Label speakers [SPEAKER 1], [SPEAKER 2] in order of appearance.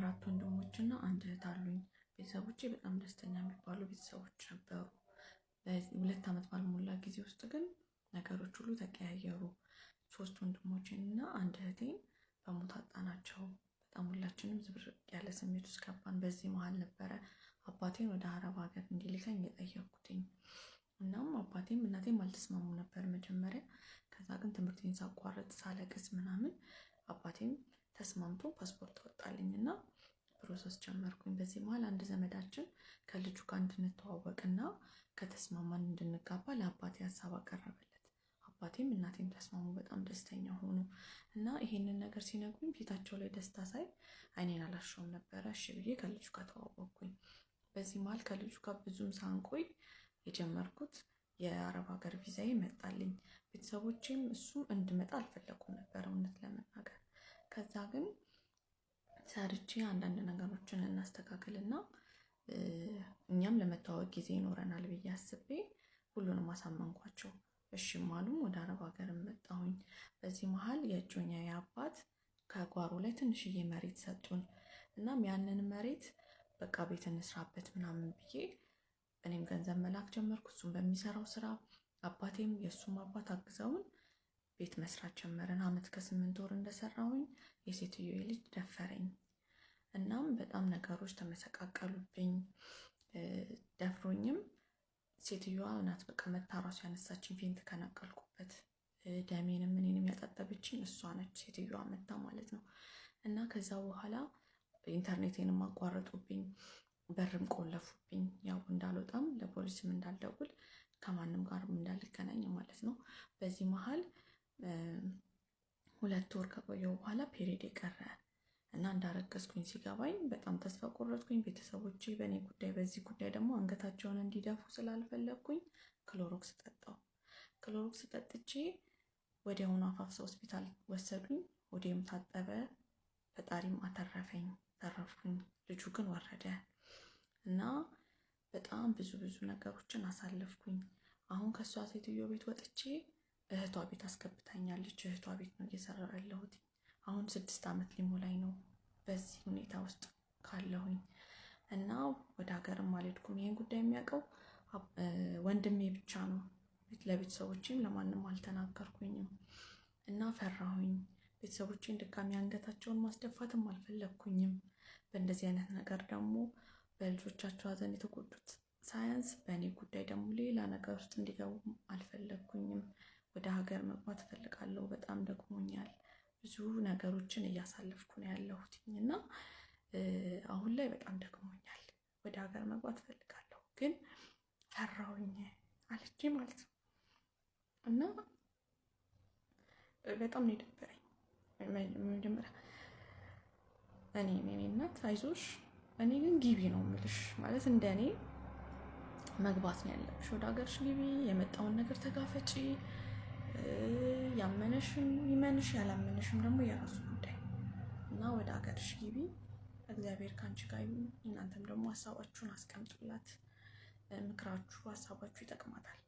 [SPEAKER 1] አራት ወንድሞችና አንድ እህት አሉኝ። ቤተሰቦቼ በጣም ደስተኛ የሚባሉ ቤተሰቦች ነበሩ። 2 ዓመት ባልሞላ ጊዜ ውስጥ ግን ነገሮች ሁሉ ተቀያየሩ። ሶስት ወንድሞቼን እና አንድ እህቴን በሞት አጣናቸው። በጣም ሁላችንም ዝብርቅ ያለ ስሜት ውስጥ ገባን። በዚህ መሀል ነበረ አባቴን ወደ አረብ ሀገር እንዲልከኝ የጠየኩትኝ። እናም አባቴም እናቴም አልተስማሙ ነበር መጀመሪያ። ከዛ ግን ትምህርቴን ሳቋረጥ ሳለቅስ ምናምን አባቴም ተስማምቶ ፓስፖርት አወጣልኝ እና process ጀመርኩኝ። በዚህ መሀል አንድ ዘመዳችን ከልጁ ጋር እንድንተዋወቅና ከተስማማን እንድንጋባ ለአባቴ ሀሳብ አቀረበለት። አባቴም እናቴም ተስማሙ፣ በጣም ደስተኛ ሆኑ እና ይሄንን ነገር ሲነግሩኝ ፊታቸው ላይ ደስታ ሳይ አይኔን አላሸውም ነበረ። እሺ ብዬ ከልጁ ጋር ተዋወቅኩኝ። በዚህ መሀል ከልጁ ጋር ብዙም ሳንቆይ የጀመርኩት የአረብ ሀገር ቪዛዬ መጣልኝ። ቤተሰቦቼም እሱም እንድመጣ አልፈለጉም ነበር እውነት ለመናገር። ከዛ ግን ሰርቼ አንዳንድ ነገሮችን እናስተካክልና እኛም ለመተዋወቅ ጊዜ ይኖረናል ብዬ አስቤ ሁሉንም አሳመንኳቸው። እሺም አሉም ወደ አረብ ሀገር መጣሁኝ። በዚህ መሀል የእጮኛዬ አባት ከጓሮ ላይ ትንሽዬ መሬት ሰጡን። እናም ያንን መሬት በቃ ቤት እንስራበት ምናምን ብዬ እኔም ገንዘብ መላክ ጀመርኩ። እሱም በሚሰራው ስራ አባቴም የእሱም አባት አግዘውን ቤት መስራት ጀመረን። አመት ከ8 ወር እንደሰራሁኝ የሴትዮ ልጅ ደፈረኝ። እናም በጣም ነገሮች ተመሰቃቀሉብኝ። ደፍሮኝም ሴትዮዋ ናት በቃ መታ ራሱ ያነሳችኝ፣ faint ከነቀልኩበት ደሜንም እኔንም ያጣጠበችኝ እሷ ነች፣ ሴትዮዋ መታ ማለት ነው። እና ከዛ በኋላ ኢንተርኔቴንም አቋረጡብኝ፣ በርም ቆለፉብኝ። ያው እንዳልወጣም ለፖሊስም እንዳልደውል ከማንም ጋርም እንዳልገናኝ ማለት ነው። በዚህ መሀል 2 ወር ከቆየሁ በኋላ period የቀረ እና እንዳረገዝኩኝ ሲገባኝ በጣም ተስፋ ቆረጥኩኝ። ቤተሰቦቼ በእኔ ጉዳይ በዚህ ጉዳይ ደግሞ አንገታቸውን እንዲደፉ ስላልፈለግኩኝ ክሎሮክስ ጠጣሁ። ክሎሮክስ ጠጥቼ ወዲያውኑ አፋፍሰ ሆስፒታል ወሰዱኝ። ሆዴም ታጠበ፣ ፈጣሪም አተረፈኝ፣ ተረፍኩኝ። ልጁ ግን ወረደ እና በጣም ብዙ ብዙ ነገሮችን አሳለፍኩኝ። አሁን ከእሷ ሴትዮ ቤት ወጥቼ እህቷ ቤት አስገብታኛለች። እህቷ ቤት ነው እየሰራሁ ያለሁት። አሁን 6 ዓመት ሊሞላኝ ነው በዚህ ሁኔታ ውስጥ ካለሁኝ እና ወደ ሀገርም አልሄድኩም። ይሄን ጉዳይ የሚያውቀው ወንድሜ ብቻ ነው። ለቤተሰቦቼም ለማንም አልተናገርኩኝም እና ፈራሁኝ። ቤተሰቦቼን ድጋሚ አንገታቸውን ማስደፋትም አልፈለግኩኝም። በእንደዚህ አይነት ነገር ደግሞ በልጆቻቸው ሀዘን የተጎዱት ሳያንስ በእኔ ጉዳይ ደግሞ ሌላ ነገር ውስጥ እንዲገቡ አልፈለግኩኝም። ወደ ሀገር መግባት እፈልጋለሁ። በጣም ደክሞኛል። ብዙ ነገሮችን እያሳለፍኩ ነው ያለሁትኝ እና አሁን ላይ በጣም ደክሞኛል። ወደ ሀገር መግባት እፈልጋለሁ ግን ፈራሁኝ አለች ማለት ነው። እና በጣም ነው የደበረኝ። መጀመሪያ እኔ እኔ እናት አይዞሽ፣ እኔ ግን ግቢ ነው የምልሽ። ማለት እንደ እኔ መግባት ነው ያለብሽ። ወደ ሀገርሽ ግቢ፣ የመጣውን ነገር ተጋፈጪ። ያመነሽም ይመንሽ፣ ያላመነሽም ደግሞ የራሱ ጉዳይ እና ወደ ሀገርሽ ግቢ። እግዚአብሔር ከአንቺ ጋር ይሁን። እናንተም ደግሞ ሀሳባችሁን አስቀምጡላት። ምክራችሁ፣ ሀሳባችሁ ይጠቅማታል።